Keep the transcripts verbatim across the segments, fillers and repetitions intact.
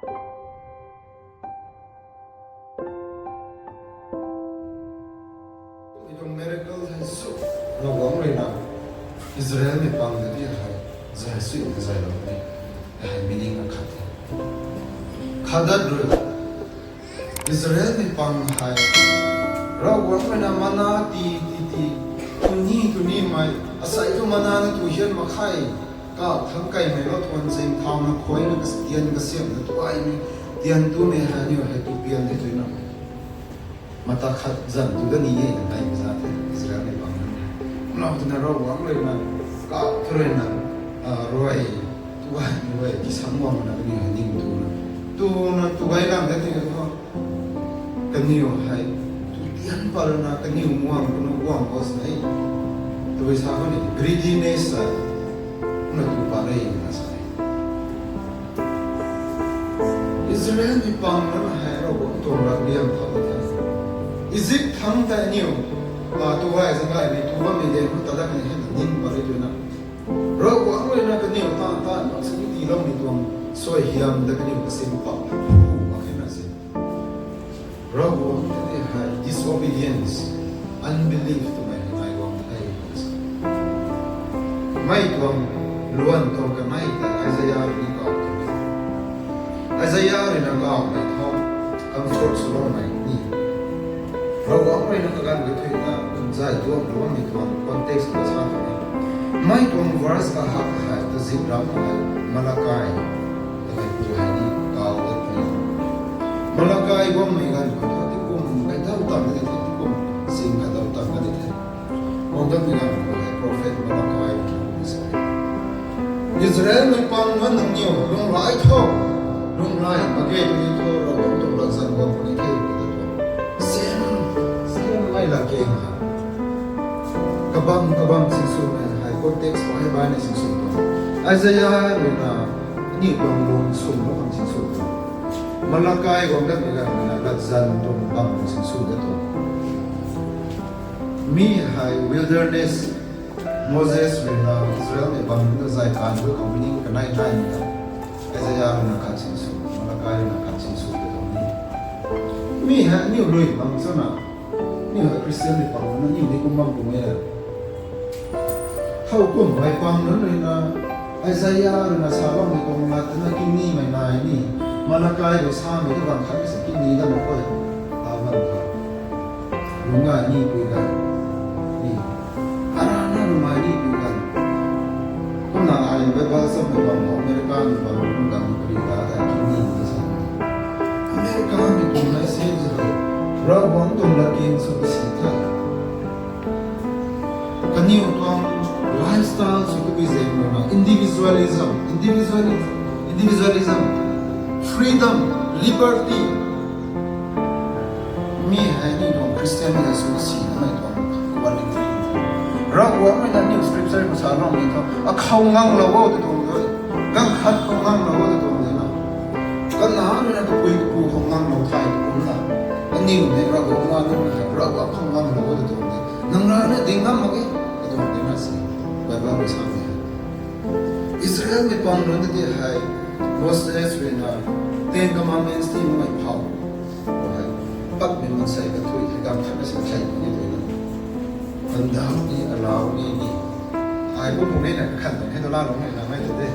Mei tuang miracle hei zu, Ravguangc rui na Israelmei pang ta ti hei zay sui na zaylou ni, hei meaning akhat the. Khatdat rui Israelmei pang hei Ravguangc rui na mana ti ti ti, tuni tuni mei, asei tu mana na tu hian mak khe, kau thangc kaimei lou thuan zing thau na khuay na kas-, tian kasiam na tuaimei, tian tumei hei aniu hei tu pian the tui na. Mata khat zan tu da ni e na nai za the Israelmei pang na. Nau tu na Ravguangc rui na kau thu rui na, ah, rui, tuay, rui, kisam guang na kaniw hei ning tu na. Tu na, tu gay lang da ti na thu. Kaniw hei, tu tian pat rui na, kaniw muang, kaniw guang bos na e. Tu sa kaniw greediness sa, na tu pat rui na sa e. Israelmei pang na hei Ravguangc tuang lat liam thau the. Egypt thangc tei aniu, ah, tu gay zang gaymei, tu bammei de, tu ta da kaniw hei na ning pat rui tu na. Ravguangc rui na kaniw ta, ta, mak sini tiiloumei tuang suaihiam ta kaniw kasim pat, hu, mak khe na se. Ravguangc ta ti hei disobedience, unbelief twmei hei nai guang the. Mei tuang luan tuang kanei ta Isaiah rui ni kau tuang. Isaiah rui na kaumei thu comfort swloumei ni. Ravguangc rui na kaganv rui thuy na zay tuang, Ravguangc ni tuang context khou sa tuang e. Mei tuang verse kahak hei ta zip ram hei Malakai, ta hei pu hei ni kau de puni. Malakai guangmei ganv khou thu tingkum kai dau tang de the, tingkum sing kai dau tang de the. Guang datmei ganv khou hei prophet Malakai ni sa e. Israelmei pang na nangniw lunghlaic tho, lunghlaic mak ge tuni thu Ravguangc tuang latzan guang puni the, tw ta tuang. Same, same mei lat keng ha. Kabam, kabam sinswmei hei context khou hei baina sinsw tuang. Isaiah rui na aniu tuang lung swmlou khang sinsw tuang. Malakai guang datmei ganv rui na latzan tuang bam sinsw da tuang. Mi hei wilderness, Moses rui na Israelmei bam rui na zay kan tu khou meaning kanei nai ni ta. Isaiah rui na khat sinsw, Malakai rui na khat sinsw ta tuang ni. Mi hei aniu lui bam chana, aniu hei Christianmei pang na aniu ni kum bam kum e. Thow kummei pang nunc rui na, Isaiah rui na sa bammei tuang lat ta na kingnimei nai ni, Malakai rui samei tu bang khat ni sa kingni dat mak khe, ta bam kha. Lungcgay nipui ganv ni, arana lungcgay nipui ganv. Kumna ai Bible sammei bam khou Americamei bam kum ganv ni pari ta ta kingni ta sa. Americamei tuang message rui Ravguangc tuang latgian sw kasi the. Kaniw tuang lifestyle sw tabui zaeng rui na individualism, individualism, individualism, freedom, liberty. Mi hei ni tuang Christian na sw kasi na mei tuang quality. Ravguangc rui na aniu scripture khou sa bammei thu, akhou nganglou o tw tuang de, ganv khat khou nganglou o tw tuang de na. Kana rui na kapui kapu khou nganglou thay tu kum na. Aniu ni Ravguangc na nunc hei Ravguangc khou nganglou o tw tuang de. Nang rana ding ngam mak e, tw tuang de na si. Bible rui sa de. Israelmei pang nunc ta ti hei, Moses rui na Ten Commandments ti mei phau. Hei, patmei mansei kathui hei ganv khat na si thei ni tw na. Kandau ni, alau ni ni. Ai kum kum ni na kakhan bam hei ta laalou mei na mei ta de.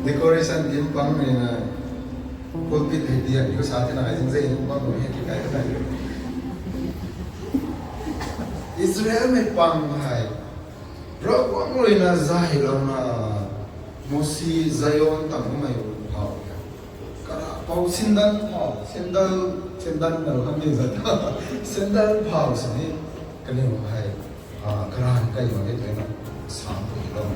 Decoration din pang ni na, pulpit hei diak ni ko sa the na ai zing zei ni pang kum hei ti kai ta na. Israelmei pang hei Ravguangc rui na zaylouna, Moses, Zion tang mei phau. Kara pou sindan phau, sindan, sindan na khang ni zat ta. Sindan phau sini kaniw hei, ah, karan kai mak ge twna sa pui lou.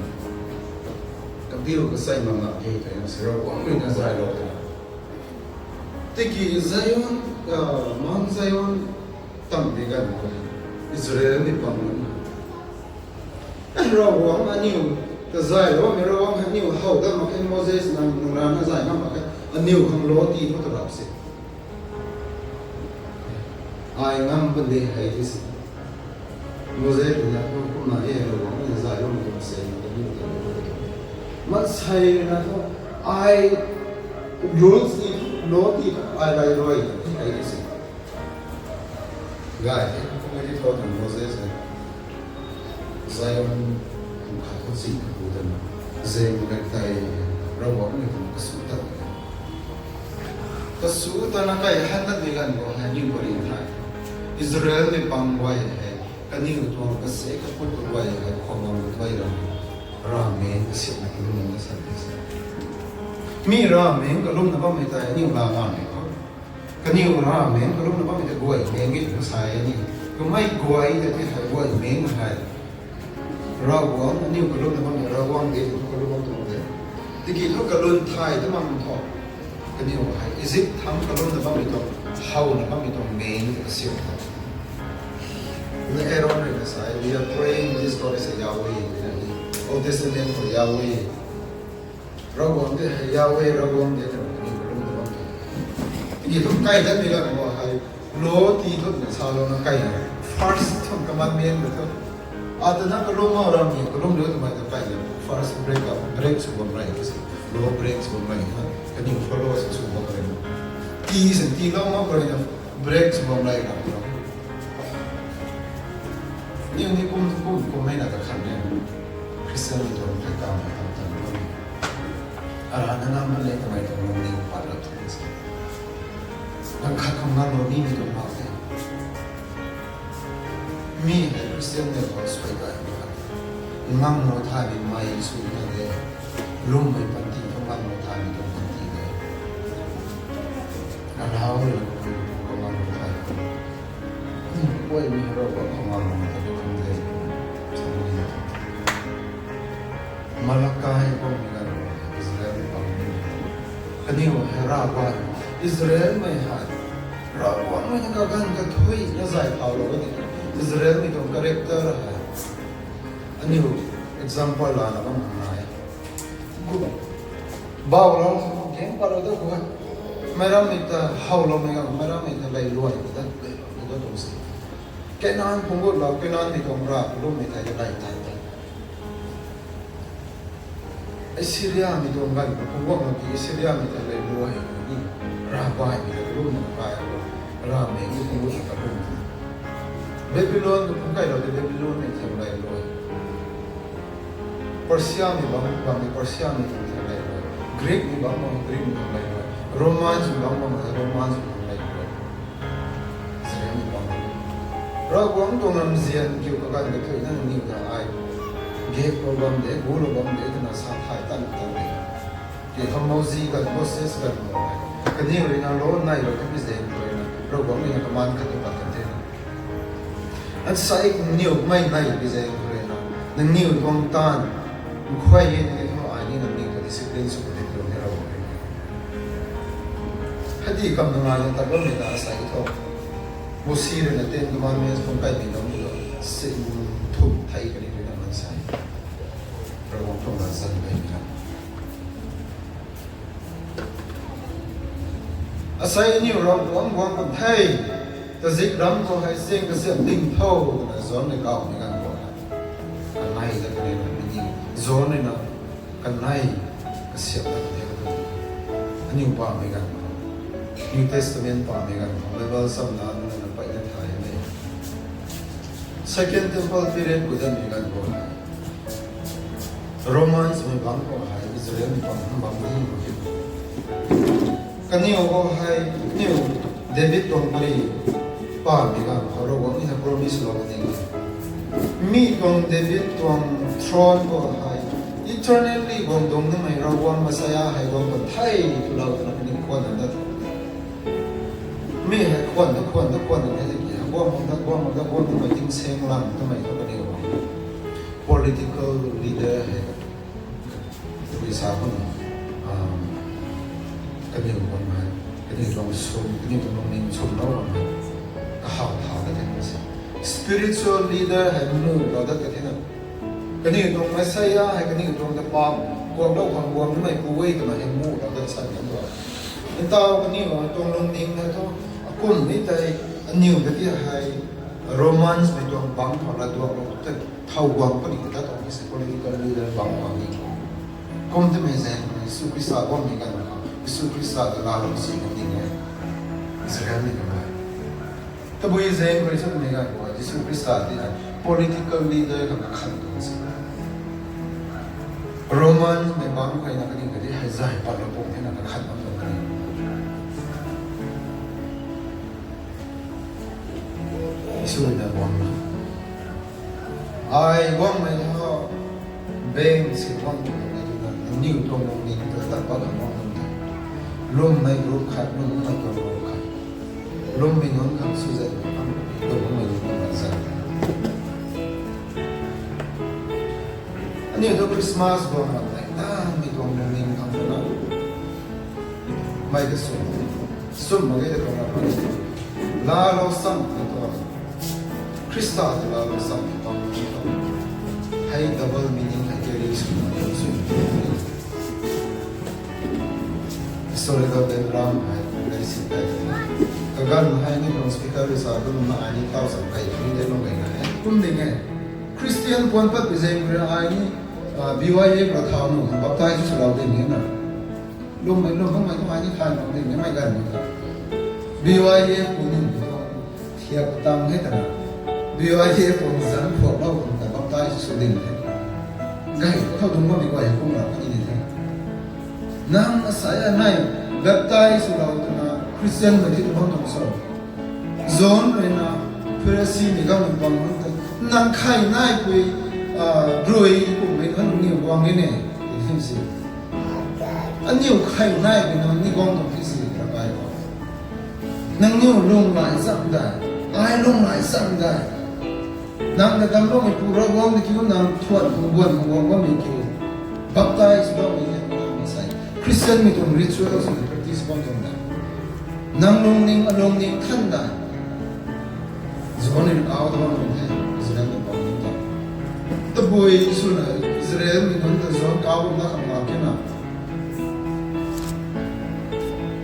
Kabiu kasei mak mak ge twna si Ravguangc rui na zaylou twna. Tiki Zion, ah, Mount Zion tamei ganv khou Israelmei pang na Ravguangc aniu ta zaylou, mi Ravguangc aniu how dat mak khe, Moses nang, nang rana zay ngam mak khe, aniu khang lou ti khou ta rap se. Ai ngam pan de hei ti se. Moses rui na thu kumna e Ravguangc na zayloumei tuang se, na ta ni ta ni ta. Mansei rui na thu, Ai rules ti, law ti, ai rai rui, ti ai di se. Gay the, kum ai di thau tuang Moses hei. Zion, kum khat khou si khat pu tan. Zeng rai tei, Ravguangc ni kum kasu ta. Kasu ta na kai han na di ganv khou hei, aniu pari thai. Israel ni pang guay hei, kaniw tuang kase kaput guay hei, khou bam guay ram. Ravmaengc kasiamna kalum na sa di se. Mi ravmaengc kalum na bammei tei aniu la ganv ni khou. Kaniw ravmaengc kalum na bammei tei guay maengc e tw sa e ni. Kumei guay tei tei hei guay maengc hei. Ravguangc, aniu kalum na bammei Ravguangc de tw kalum bam tuang de. Tiki thu kalum thai tu mak thu. Kaniw hei Egypt thangc kalum na bammei tuang, how na bammei tuang maengc kasiam tha. Na Aaron rui na sa e, we are praying this God is a Yahweh, na ni. Old Testament khou Yahweh. Ravguangc de hei Yahweh, Ravguangc de twna kaniw kalum na bam tuang. Tiki thu kai dat ni ganv khou hei, law ti thu na sa lou na kai na. First thu commandment na thu. Atana kalum ma ram ni, kalum riu twmei ta kai na. First break up, break sw bam rei, law break sw bam rei na. Kaniw follow sw sw bam rei na. Ti sin ti lou mak rui na, break sw bam rei na. Niw ni kum, kum, kummei na kakhan e. Christian ni tuang phey kam na tam tan bam. Ara na ngam na le twmei tuang lungning pat rap tuang se. Ganv khat khou ngamlou nimei tuang mak e. Mi hei Christian ni khou suai gay ni khat. Ngamlou thaymei mei sw na de. Lwmmei panty thu ngamlou thaymei tuang panty de. Alau rui na khou ngamlou thay. Kuay mi Ravguangc khou ngamlou na ta khang de. Malakai khou mi ganv khou Israel pang ni. Kaniw hei Ravguangc, Israelmei hei Ravguangc mei na kaganv kathuina zay thaulou e tiki, Israelmei tuang character hei. Aniu example lana bam nai. Bau lou, keng pat lou ta khou. Meic rammei ta howloumei ganv, meic rammei ta lei luai ta, lei luai ta tuang se. Canaan phungc gutlou, Canaanmei tuang rav kalwmmei thei ta lei tai ta. Assyriamei tuang ganv khou phungc gutlou ki Assyriamei ta lei luai ni, ravbaihmei ta kalwmmei kai khou, ravmei ni phungc gut ta kalwm. Babylon khou phungc kailou tei Babylonmei ta lei luai. Persiamei bam, bam ni Persiamei tuang ta lei luai. Greekmei bam, bam Greekmei tuang lei luai. Romansmei bam, bam Romansmei tuang lei luai. Israelmei bam. Ravguangc tuang ramzian kiu kaganv kathuina nangniw ta ai. Gaeklou bam de, gulou bam de twna sa thay tan tan de. Ki kham Moses ganv, Moses ganv khou hei. Kaniw rui na law nailou ta pi zaeng khou rui na, Ravguangc rui na command khat tu pat kan the na. Ansei nangniw mei nai pi zaeng khou rui na, nangniw tuang taanv, nkhuay e nangniw thu ai ni nangniw ta discipline sw puni tuang ni Ravguangc rui na. Hei di kam nang ai ta bammei ta asei thu. Moses rui na Ten Commandments phungc kaimei nunc tu, si, thumh thei kaniw rui na mansei. Ravguangc tuang lat zan kaimei na. Asei aniu Ravguangc guang kan the, tazik ram khou hei chaeng kasiamh ding tho, twna John rui kawmei ganv khou hei. Kanei ta kanei na, meaning, John rui na, kanei, kasiamh na kanei na. Aniu pamei ganv khou, New Testament pamei ganv khou, Bible chamna nunc na peyna thay e. Second Temple period khou datmei ganv khou hei. Romansmei bangc khou hei, Israelmei bangc, bangc ni mak e. Kaniw khou hei, kaniw David tuang pari pamei ganv khou Ravguangc na promise lou kan e. Mi tuang David tuang throne khou hei, eternally guang dungc nimei Ravguangc Messiah hei guang kan the twlou twna kaniw khwan na dat. Mi hei khwan na, khwan na, khwan na hei tiki, guang mak dat, guang mak dat, guang nimei tingsaeng lang twmei thu kaniw khou. Political leader hei. Tui sa khou ni, kaniw bam hei, kaniw tuang sum, kaniw tuang lungning sumlou bam hei, kahaw thau dat the na se. Spiritual leader hei muhlou dat ka the na. Kaniw tuang Messiah hei, kaniw tuang ta pa, kuaklou khang guang nimei pu e twmei hei muhlou dat san kan tuang. Ntau kaniw tuang lungning hei thu, akum ni tei, aniw ta ti hei, Romansmei tuang bangc khou lat duaklou tei, thau guang puni ta tuang se political leader bangc guang ni. Kum twmei zaeng khou ni Jisu Khrista guangmei ganv khou, Jisu Khrista ta laalou si kan ding e. Israelmei kamei. Tabui zaeng rui chutmei ganv khou, Jisu Khrista ti hei political leader khang kakhan tuang si. Romanmei bangc khou na kaning kadi hei zay pat lou pung thena kakhan bam tuang kani. Jisu rui na guang. Ai guangmei tho, bang si guang tuang na tu na, niw tuang lungning ta tat pat kan guang tuang the. Lwmmei group khat, lwmmei tuang group khat. Lwmmei nunc khang sw zat, lwmmei nunc khang zat. Aniu tu Christmas guang mak tei, na mi tuang lungning khang tu na. Mei ta sw, sw mak ge ta tuang na. Laalou sam ta tuang. Khrista ta laalou sam ta tuang. Hei double meaning hei carry sw mak sw. Historical background hei, hei si tei. Kaganv hei ni tuang speaker rui sa tu na ai ni tau sam kai free de lung kai na e. Kum ding e. Christian puan pat pi zaeng rui ai ni, ah, B Y F ra thau nu baptize swlou ding e na. Lwmmei, lwmmei tu ai ni thay mak ding e mei ganv ni ta. B Y F pu ni tu thiak tang he ta na. B Y F pu zan phuaklou kum ta baptize sw ding the. Gay khou thau dungc bammei guay kum ra kani ni the. Nang asai a nai baptize swlou twna Christian mei ti tu bam tuang so. John rui na Pharisimei ganv pang nunc ta, nang khai nai pui, ah, rui kummei nunc ni guang ni ne, ti hym si. Aniu khai nai pui nunc ni guang tuang ti si, Ravkai khou. Nangniw lunghlaic cham dai, ai lunghlaic cham dai. Nang ta damcloumei pu Ravguangc ta kiu, nang thuan pu guan pu guang bammei kiu. Baptize bammei hei nang masei Christianmei tuang ritual swna practice bam tuang dai. Nang lungning, alungning than dai. John rui kau ta bam tuang the, Israelmei pang nunc ta. Tabui swna Israelmei nunc ta John kau bam na khang mak khe na.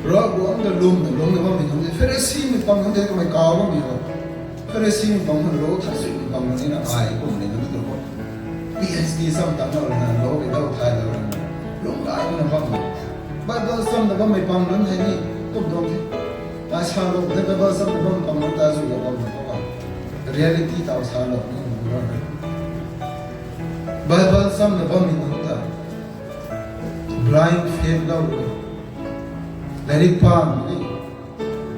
Ravguangc ta lwmna lungna bammei nunc the, Pharisimei pang nunc the, kamei kau bammei o. Pharisimei pang nunc lou thai suimei pang nunc ni na ai kummei nunc tu khou. P H D cham tang lou na, lou rui lou thai lou na. Lunghlaic na bam. Bible chamna bammei pang nunc hei ni kum tuang the. Ai salou the, Bible chamna bammei pang nunc ta zui lou bam khou. Reality tau salou ni lou na. Bible chamna bammei nunc ta blind faith lou. Lairik pa mak ge.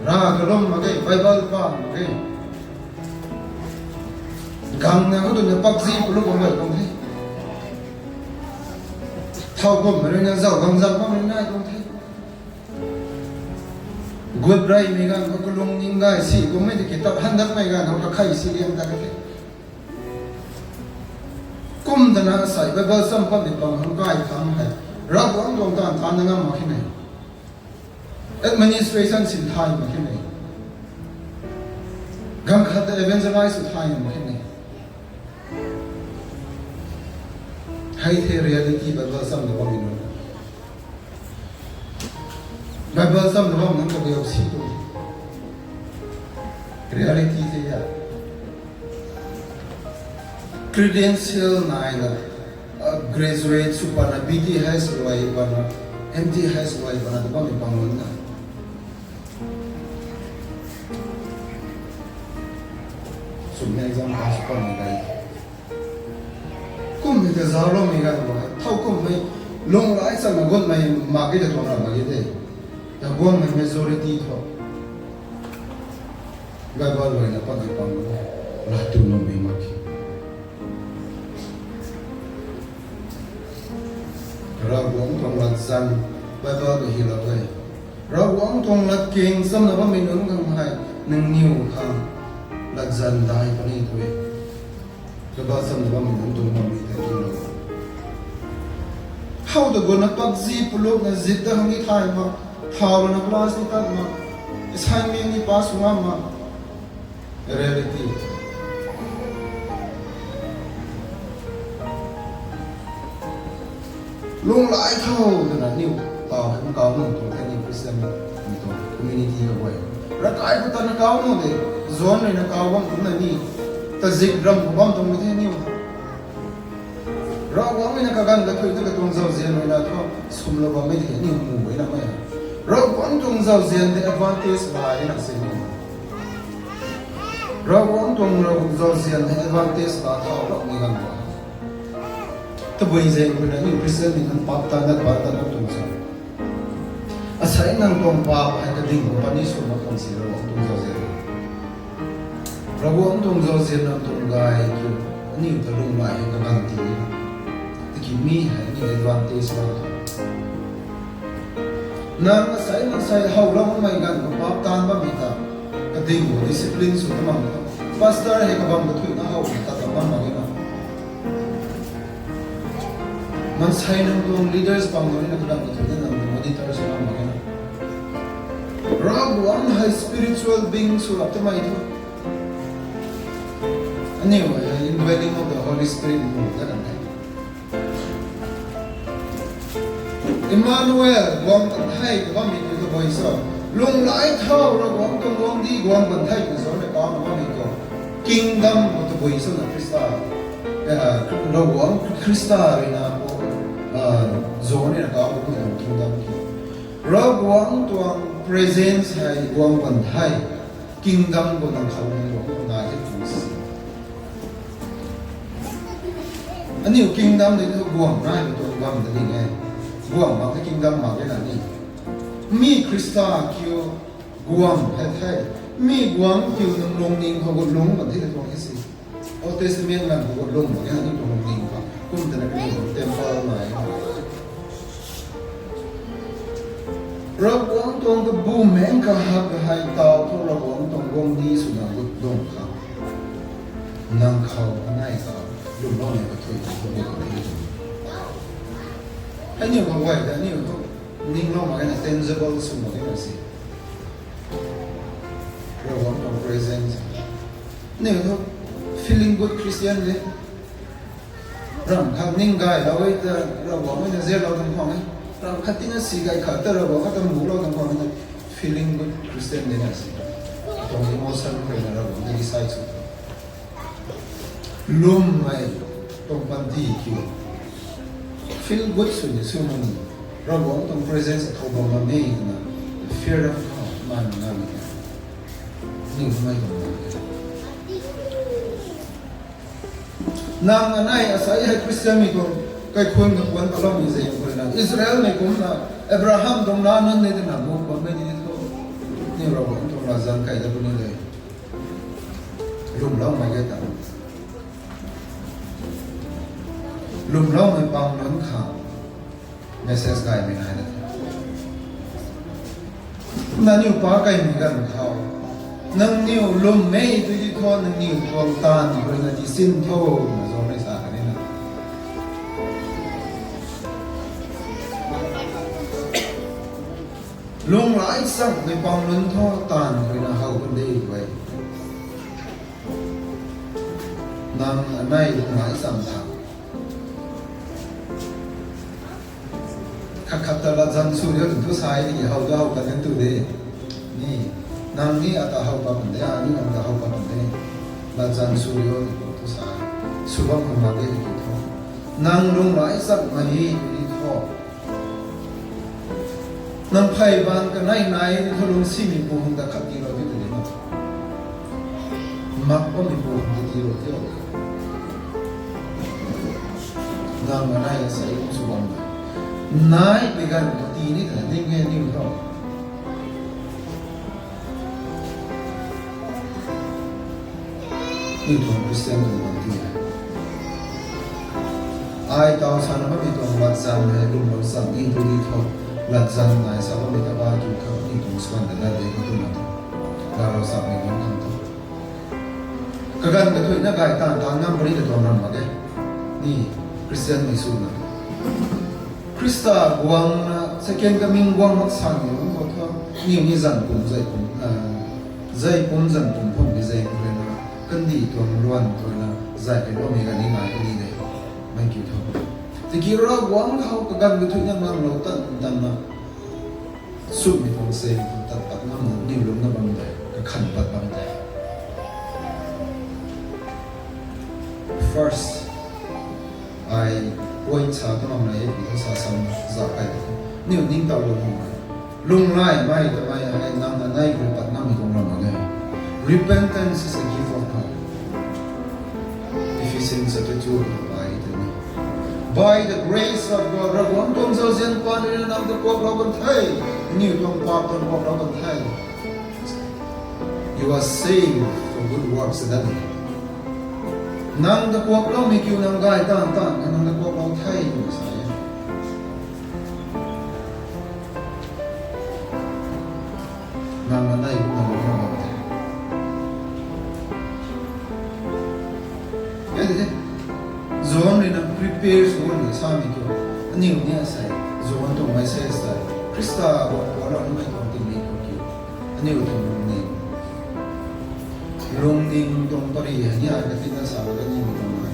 Rav kalum mak ge, Bible pa mak ge. Gangna khou twna PUBG palu bam bam tuang the. Thau kummei rui na zau gang zak bammei nai tuang the. Gut reymei ganv khou kalungning gay si kummei tiki tat han dakmei ganv khou kakhei si liang ta ka the. Kum tana asei Bible cham patmei pang hang kai thang hei Ravguangc tuang taanv taanna ngam mak khe ne. Administration sin thay mak khe ne. Ganv khat ta evangelize sw thay mak khe ne. Hei the reality Bible chamna bammei nunc. Bible chamna bam nunc kabiu si tu. Reality the ya. Credential naina, ah, graduate sw pana, B T H luai pana, M T H luai pana ta bammei pang nunc na. Swmei exam pass sw panmei gay. Kummei ta zaucloumei ganv khou, thau kummei lunghlaic chana gutmei mak ge ta tuang ra mak ge de. Ta guangmei majority thu Bible luaina patmei pang khou, laa tu nuhmei mak khe. Ravguangc tuang latzan, Bible khou hylou e. Ravguangc tuang latkaeng chamna bammei nunc khang hei, nangniw khang latzan dai puni tu e. Bible chamna bammei nunc tuang bammei ta hylou. How ta guna PUBG palukna zip ta hang ni thay mak, thau lana class ni tat mak, assignment ni pass ngam mak. Reality. Lunghlaic tho twna niw taw hei kau nung tuang the, niw Christian ni tuang community khou guay. Ravkai khou tana kau nung de, John rui na kau bam kumna ni, tazik ram khou bam tuang the niw. Ravguangc rui na kaganv kathuicna katuang zauzian rui na thu sumlou bammei tei aniu mu e namei. Ravguangc tuang zauzian tei advantage la e na si ni. Ravguangc tuang Ravguangc zauzian tei advantage la thau loumei ganv khou, tabui zaeng khou na aniu Christian mei nunc paap taanv dat paap taanv dat tuang sa. Asei nang tuang paap hei kading khou puni sw mak khang si Ravguangc tuang zauzian. Ravguangc tuang zauzian nang tuang gay kiu, aniu ta lungmei hei kaganv ti na. Tiki mi hei aniu advantage la. Nang asei nang sei howlou makmei ganv khou paap taanv bammei ta, kading khou discipline sw ta mak khou, pastor hei kabam kathuicna how ta ta bam mak e na. Maansei nang tuang leaders bam khou ni na kaganv kathuicna nang monitor sw bam mak e na. Ravguangc hei spiritual being sw rap tamei thu, aniu hei indwelling of the Holy Spirit mu ta kan the. Emmanuel, guang kan the ta bammei kiu tabui sa. Lunghlaic thau Ravguangc tuang guangcdic guang kan the twna sa na kaw na bammei kiu. Kingdom khou tabui sa na Khrista, Ravguangc Khrista rui na khou, John rui na kaw na bammei tuang kingdom kiu. Ravguangc tuang presence hei guang kan the. Kingdom khou nang khou ni guang kan the twna si. Aniu kingdom ni thu guang naimei tuang bam ta ding e. Guang mak the kingdom mak e na ni. Mi Khrista kiu guang hei the. Mi guangc kiu nang lungning khou gut lung kan the tuang e si. Old Testament ganv khou gut lung mak e na ni tuang lungning khou. Kum tana kaniw temple nai. Ravguangc tuang kabumaengc kahak kahei taw thu Ravguangc tuang guangcdic swna gut dungc khang, nang khou anei khou lwmloumei kathuic khou ni kathuic. Aniu khou guay ta aniu thu ninglou mak e na, tangible sw mak e na si. Ravguangc tuang presence. Aniu thu feeling good Christian de. Ramh khat ning gaylou e ta Ravguangc na zianlou tuang khwan e. Ramh khat tina si gay khat ta Ravguangc khat ta mulou tuang khwan e. Feeling good Christian de na si. Tuang emotion khou na Ravguangc na decide sw. Lwmmei tuang panty kiu feel good sw ni sw nang, Ravguangc tuang presence akhou bam bam e twna fear of God man na ni. Ni mei tuang nang anei asei hei Christian mei tuang kaikhun kapuan paloumei zaeng khou na, Israelmei kumcna, Abraham tuang nac nunc ni twna buk bammei ni thu, ni Ravguangc tuang latzan kai dat puni de. Lwmloumei ge ta, lwmloumei pang nunc khang message gaymei nai na the. Nangniw pa kaimei ganv khou, nangniw lwmmei tu di thu nangniw tuang taanv rui na ti sin tho, na zaumei sa kan e na. Lunghlaic chammei pang nunc thu taanv rui na how kan de e. Nang anei lunghlaic cham tha. Khat khat ta latzan sw riu twna thu sa e, tiki how ta how kan kan tu de. Ni, nang ni ata how pa kan de, a ni nang ta how pa kan de. Latzan sw riu twna thu sa e. Sw bam khang mak de tiki thu, nang lunghlaic chammei ni thu, nang phey bang kanei nai ni thu lungsimei pu hang ta khat tiilou ti ta ni na. Mak bammei pu hang ta tiilou ti o. Nang anei asei kum sw bam nai, nai pui ganv khou ti ni ta ning e ni tho. Ni tuang Christian tuang bam ti e. Ai taw sana bammei tuang latzan hei lwmlou cham ni tu di thu, latzan nai sa bammei ta ba tu khang ni tuang swan ta dat de khou tu na tu, laalou cham ni tuang khang tu. Kaganv kathuicna gay taanv taanv ngam puni ta tuang ram mak e. Ni Christian mei swna Khrista guangna second coming guang mak san ni ram khou thu, ni ni zanc pum, zanc pum, zanc pum zanc pum phum ni zaeng khou rui na, kandih tuang luan tuang na zay kailoumei ganv ni nai kan ni de. Mei kiu tho. Tiki Ravguangc khou kaganv kathuicna nganglou tan tan na, sumei tuang se tat pat ngam na, niw lungna bam de, kakhan pat bam de. First, Ai point sa tu lam nei, pi tu sa sam za kai tu. Niw ningtowlou nuh e. Lunglaymei twmei hei nang anei rui pat namei tuang lam mak e. Repentance is a gift of God. Ephesians chapter two verse five tei ni. By the grace of God, Ravguangc tuang zauzian paan rui na nang ta kuaklou kan the. Aniw tuang paap tuang kuaklou kan the. You are saved for good works, that is. Nang ta kuakloumei kiu nang gay tan tan, nang ta kuaklou the, sa e. Nang anei kumna lungc bam the. Kei de, John rui na prepare sw na samei kiu. Aniw ni asei, John tuang message tei, Khrista guang kuaklou nimei tuang tingmik khou kiu. Aniw tuang lungning. Lungning tuang pary hei ni ai katina sa lou nimei tuang e.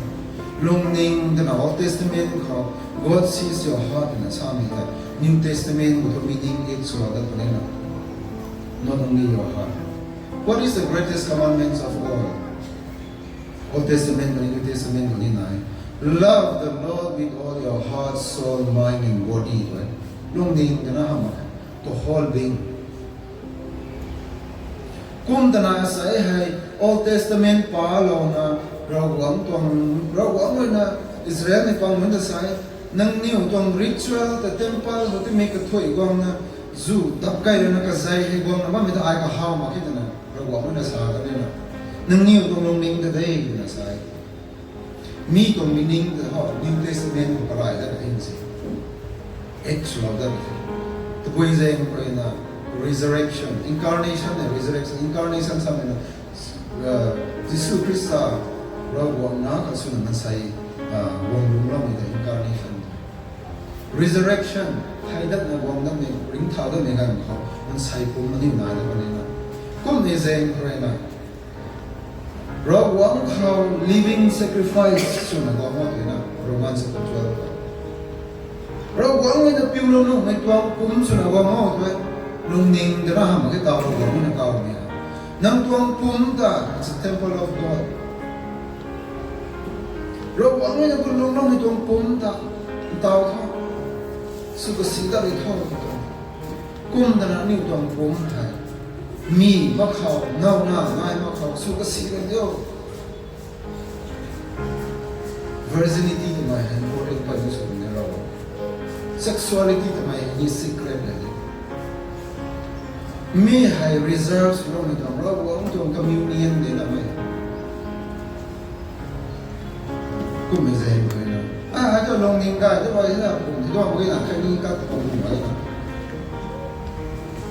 Lungning twna Old Testament khou, God sees your heart twna samei tei, New Testament khou thu meaning it swlou dat puni na. Not only your heart. What is the greatest commandments of all? Old Testament khatni New Testament khou ni nai. Love the Lord with all your heart, soul, mind and body, twna. Lungning twna hamh e, to whole being. Kum twna sa e hei, Old Testament palouna, Ravguangc tuang, Ravguangc rui na Israelmei pang nunc ta sa e, nangniw tuang ritual ta temple khou timei kathuic guangna, zu dap kei rui na kazei hei guangna bammei ta ai kahaw mak khe twna Ravguangc rui na sa kan e na. Nangniw tuang lungning ta de twna sa e. Mi tuang meaning ta how, New Testament khou karai dat the se. Actual dat the. Tabui zaeng khou rui na resurrection, incarnation and resurrection, incarnation samei na, Jisu Khrista Ravguangc na khat swna maansei guang lungcloumei ta incarnation. Resurrection, thei datna guang datmei, ringcthau datmei ganv khou maansei pumc aniw nai dat puni na. Kummei zaeng khou rui na Ravguangc khou living sacrifice swna guang o twna, Romans chapter twelve khou. Ravguangc rui na piulou nuhmei tuang pumc swna guang o twe, lungning twna hamh mak ge taw Ravguangc rui na kawmei. Nang tuang pumc ta, it's a temple of God. Ravguangc rui na kunlungcloumei tuang pumc ta, ntaw tho, sw kasi dat rui tho, tw tuang. Kum twna aniw tuang pumc hei, mi mak khou, naw na nai mak khou, sw kasi dat diu. Virginity twmei hei important pat ni sw ni ro. Sexuality twmei hei ni secret na di. Mi hei reserve swloumei tuang, Ravguangc tuang communion de namei. Kummei zaeng khou rui na, a, hei tu lungning gay tu bai na, kum ti tuang bai na, khatni kat tuang bai na.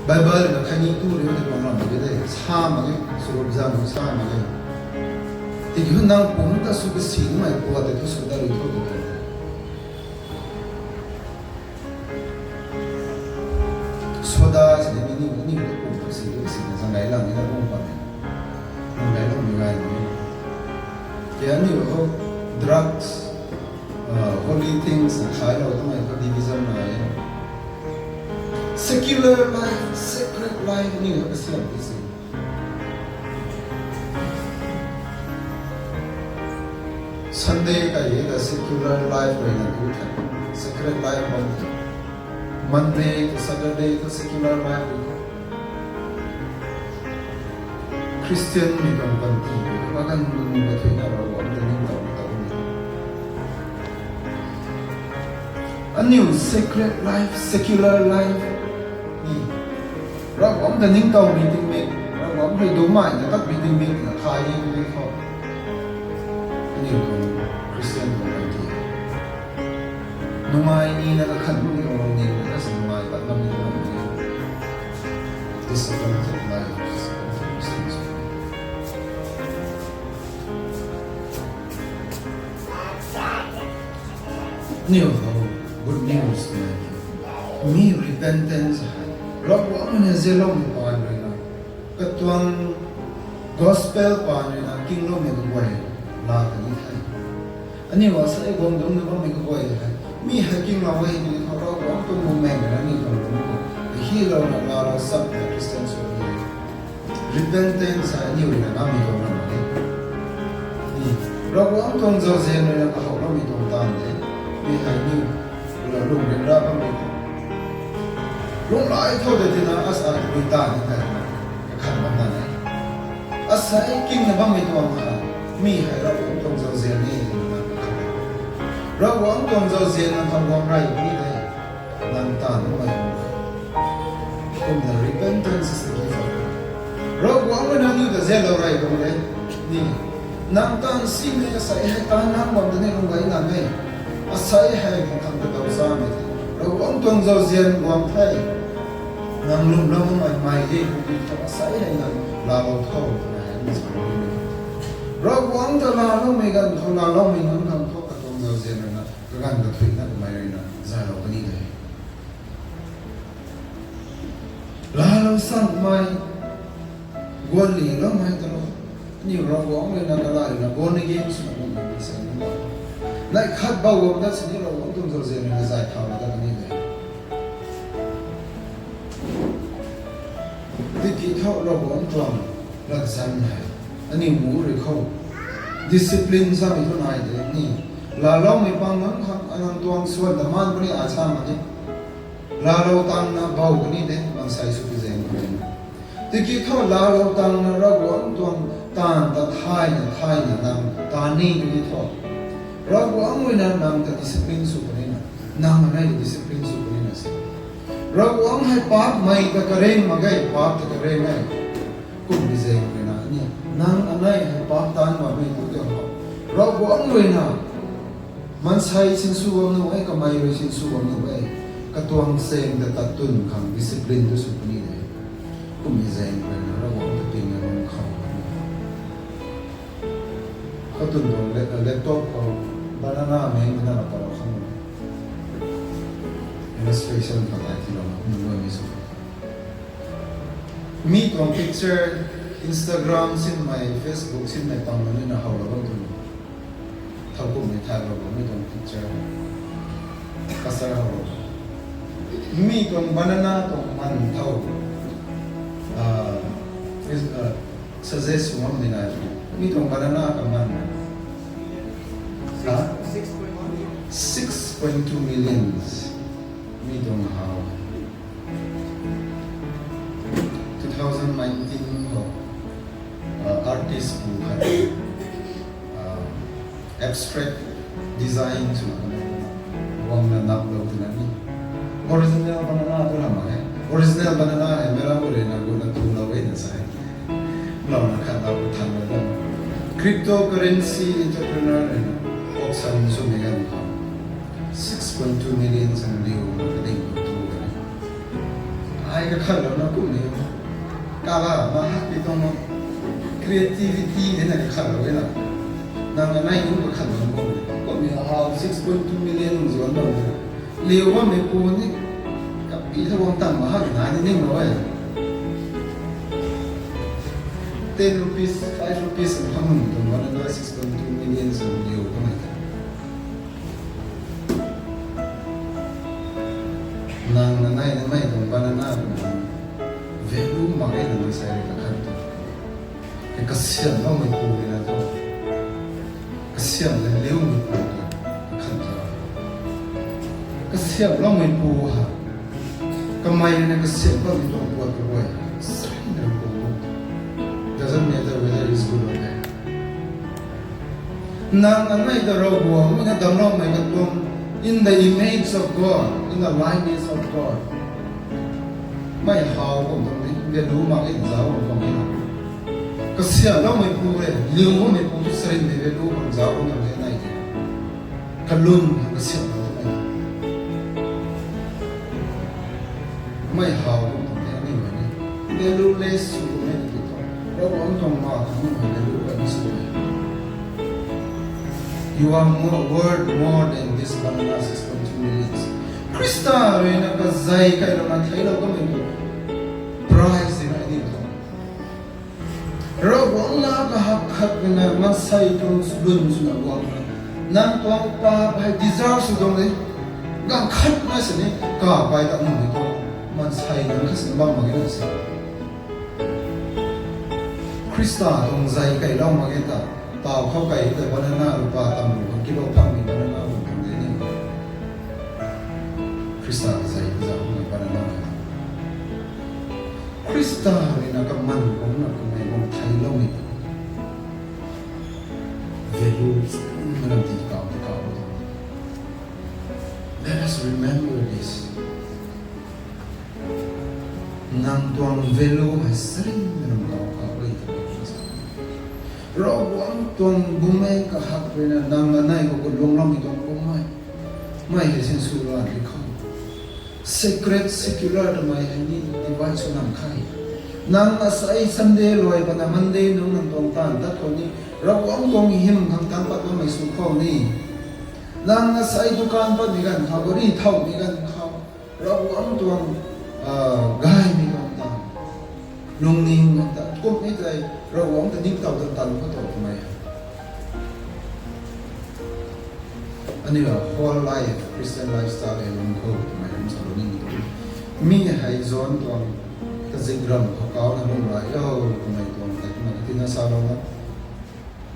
Bible na khatni tu rui na tuang lam mak ge de, sa mak ge, swrup zang sa mak ge. Tiki hu nang pumc ta sw kasinmei puat tei thu sw dat rui tho tw the. Soda sini mi ni, ni kum tu si, tu si na zanglai lang ni na kum pat ni. Zanglai lang ni gay ni. Kei aniw khou drugs, holy things na khailou twmei khou division nai e. Secular life, sacred life ni khou kasiam ti si. Sunday kai e ta secular life rui na tu the, sacred life bam the. Monday to Saturday ta secular life rui the. Christian mei tuang panty rui na, kaganv nunc rui na thuina Ravguangc ta ningtow na taw ni. Aniu sacred life, secular life ni, Ravguangc ta ningtowmei tingmik, Ravguangc rui dumaina tatmei tingmik na thay e tw khou, aniu tuang Christian tuang panty nungai nina kakhan mei tuang lungning na kasa nungai pat lam ni tuang ni. Disappointed life, disappointed Christians. Aniu khou good news na, mi repentance hei Ravguangc na zialoumei paan rui na, katuang gospel paan rui na kingloumei kaguay laa ta ni the. Aniu asei guang dungcna bammei kaguay hei, mi hei kinglou e tw khou Ravguangc tuang bumaeng rui na aniu tuang lungc khou heihilouna laalou chapna Christian sw ni. Repentance hei aniu rui na namei tuang lam mak e. Ni, Ravguangc tuang zauzian rui na kahowloumei tuang taanv de. Mi hei ni, lung ryanra bammei thu, lunghlaic tho de tina asa tabui ta ni thei, kakhan bam na e. Asei kingna bammei tuang ha, mi hei Ravguangc tuang zauzian ni, Ravguangc tuang zauzian nang khang guang rey ni de, nang ta nunc mei Kumna repentance is the gift of God. Ravguangc rui nangniw ta zianlou rey bam de. Ni, nang taanv simei asei hei taanv nang bam de ni lung gay nang e. Asei hei nang khang ta dau samei the. Ravguangc tuang zauzian guang the. Nang lwmloumei mei de, kumna asei hei nang laalou tho, twna hei ni sa e. Ravguangc ta laaloumei ganv khou laaloumei nunc khang thu katuang zauzian rui na, kaganv kathuicna kamei rui na zaylou puni de. Laalou samei, guanliloumei ta lou. Aniw Ravguangc rui na kalat rui na born again swna guang bam se ni. Neih khat bou guang dat sini Ravguangc tuang zauzian rui na zay thau na dat ni de. Tiki thu Ravguangc tuang latzan hei, aniw mu rui khou discipline samei thu nai de ni. Laaloumei pang nunc khang anang tuang swan taman puni a sa mak ni. Laalou tangna bou puni de, maansei sw pi zaeng puni. Tiki thu laalou tangna Ravguangc tuang taanv ta thayna thayna nang taan ni tiki thu, Ravguangc rui na nang ta discipline sw puni na, nang anei discipline sw puni na se. Ravguangc hei paapmei ta kareng mak ge, paap ta kareng e. Kumbi zaeng rui na ni, nang anei hei paap taanv bammei tu tei ho, Ravguangc rui na maansei sinsw bam nuh e, kamei rui sinsw bam nuh e. Katuang chaeng ta tat twn khang discipline tu sw puni de. Kumbi zaeng rui na Ravguangc ta ping na lung khou. Katuang tuang la-, laptop khou banana meng na na parou khang. Illustration khou tai tilou na kum lou ni sw. Mi tuang picture, Instagram sinmei, Facebook sinmei pang na ni na how lou bam tu. Thau kumhmei thay lou bam mi tuang picture. Pastor how lou. Mi tuang banana tuang man thau. Ah, is, ah, suggest sw ngam ni na. Mi tuang banana ka man na. Ha? Six point two millions. Mi tuang how. Two thousand nineteen khou, uh, artist pu khat, uh, abstract design swna guangna naplou twna ni. Original banana tu lam mak e. Original banana hei meic lam rui na guna tulou e na sa e. Louna khat lau than na dam. Cryptocurrency entrepreneur rui na auction swmei ganv khou six point two million sang liu na kading tu kan. Ai kakhanlouna kum ni. Kala mahak pi tuang creativity hei na kakhanlou e na. Nang anei nunc kakhanlou bam ni. Kum ni how six point two million zuan bam ni. Liu bammei pu ni kapi ta guang tang mahak na ni ning lou e. Ten rupees, five rupees ang phang nung tuang banana six point two million sang liu bammei ta. Nang na nai na mei tuang banana tuang value mak e na maansei rui kakhan tu. Hei kasiamhloumei pu rui na tu. Kasiamh le liumei pu tu. Kakhan tu. Kasiamhloumei pu ha. Kamei rui na kasiamhloumei tuang puat kaguay. Sai na pu. Doesn't matter whether it's good or bad. Nang anei ta Ravguangc rui na damcloumei katuang, in the image of God, in the likeness of God. Mei how kum tuang ni, value mak e zauc kum tuang ni na. Kasiamhloumei pu e, liumei pu tu sarin de value kum zauc kum tuang ni nai de. Kalum kasiamhlou tuang ni. Mei how kum tuang ni, aniu ni. Valueless sw kum ni tu tuang. Ravguangc tuang ma khang ni value kan sw e. You are more, worth more than this banana six point two millions. Khrista rui na kazei kailouna theiclou kamei tu prize na ni tuang. Ravguangc na kahak khat rui na maansei tuang lun swna guang na. Nang tuang paap hei deserve sw tuang de. Ganv khat na sini kapai ta nunc ni tuang. Maansei nunc khat sini bam mak ge na si. Khrista tuang zei kailou mak ge ta. Tau khou kai ta banana rupa tam ru khang kilou phang ni banana ru khang de ni. Khrista kazei kazauh na pana na. Khrista rui na kaman khou na kamei bam theiloumei ta. Value na ram ti kau ti kau. Let us remember this. Nang tuang value hei sarin na ram kau kau e ta. Ravguangc tuang bumei kahak rui na nang anei khou kalung loumei tuang bumei. Mei hei sinsw lan di khou. Sacred, secular twmei hei ni divide sw nang khe. Nang asei Sunday luai pana Monday nung nang tuang taanv tat khou ni Ravguangc tuang hym khang tan pat bammei sw khou ni. Nang asei dukan patmei ganv khou, gari thowmei ganv khou, Ravguangc tuang, ah, gaymei tuang taanv, lungning tuang taanv, kumhmei tei Ravguangc ta ningtow tuang taanv khou tow twmei. Aniu whole life, Christian lifestyle hei lung khou twmei ram salou ni tu. Mi hei John tuang kazik ram khou kau na lung rai o twmei tuang tei kumna katina salou na.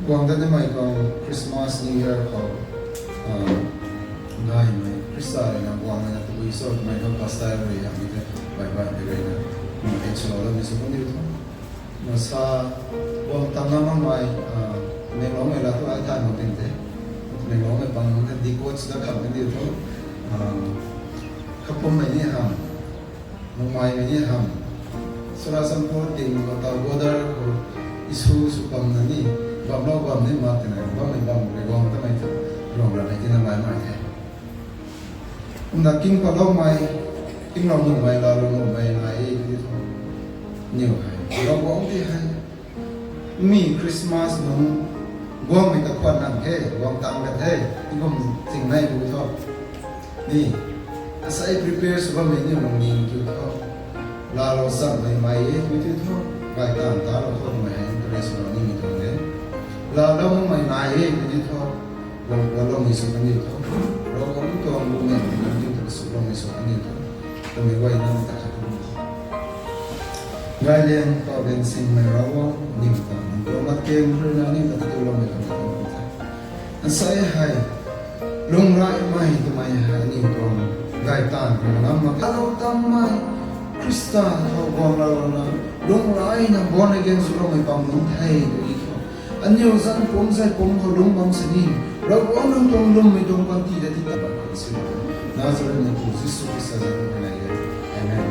Guang ta nimei tuang Christmas, New Year khou, ah, gaymei Khrista rui na guangmei na tabui sw twmei khou pastor rui hamei tei bai bai de rui na, mm, e chalou la ni sw kan diu thu. Masa, guang tang na makmei, ah, Tamenglongmei la thu ai thay mak ting te. Tamenglongmei pang na di coach da kham kan diu thu. Ah, Kapummei ni ham, Mungmaimei ni ham, Churachandpur ting khou tau border khou issue sw bam na ni, bamlou bam ni mak twna bammei bam rui guang tamei thu, guang ra mei tina mai mai the. Kumna king patloumei, kinglou nuhmei, laalou nuhmei nai e tw di thu. Aniu hei Ravguangc ti hei mi Christmas nung guangmei ta khwan nang the, guang tang ka the, tingkum chingnei bu tho. Ni, asei prepare sw bammei ni lungning kiu tho. Laalou chammei mai e tw di thu, gay taanv talou khou twmei hei interest lou nimei tuang de. Laalou makmei nai e tw di thu, guang guangloumei sw kan diu tho. Ravguangc tuang bumei nunc kiu ta kasukloumei sw kan diu tho. Twmei guay na ta khat tu. Gayliang khou liansingmei Ravguangc, aniu ta nang tuang latkaeng rui na aniu ta katuloumei tuang ta kan the. Asei hei, lunglaimei twmei hei aniu tuang gay taanv khou ngam mak. Alou tammei Khrista khou guanglouna, lunglaina born again swloumei bam nunc the tw di thu. Aniu zanc pumc zai pumc khou lungc bam sini, Ravguangc nang tuang lwmmei tuang panty ta ti ta bam kan sini. Nazareth mei pu Jisu Khrista zanc khou nai e. Amen.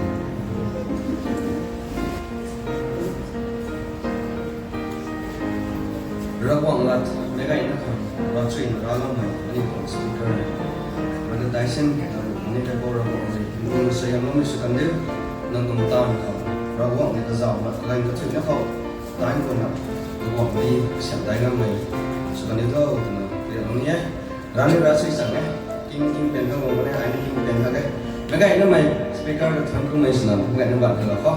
Ravguangc lat meic gayna khang ravchuina racloumei aniu tuang speaker hei, Brother Dyson, aniu tei bo Ravguangc rui nang suaihiamloumei sw kan diu, nang tuang taanv khou Ravguangc ni kazauh lat lang kathuina khou, taanv khou na Ravguangc ni kasiamh dai ngammei sw kan diu tho twna rialou ni e. Rani ravchui chang e, king king pen khang guang e, ai ni king pen khang e. Meic gayna mei speaker ta thuanc kumei swna meic gayna ban khalou khou.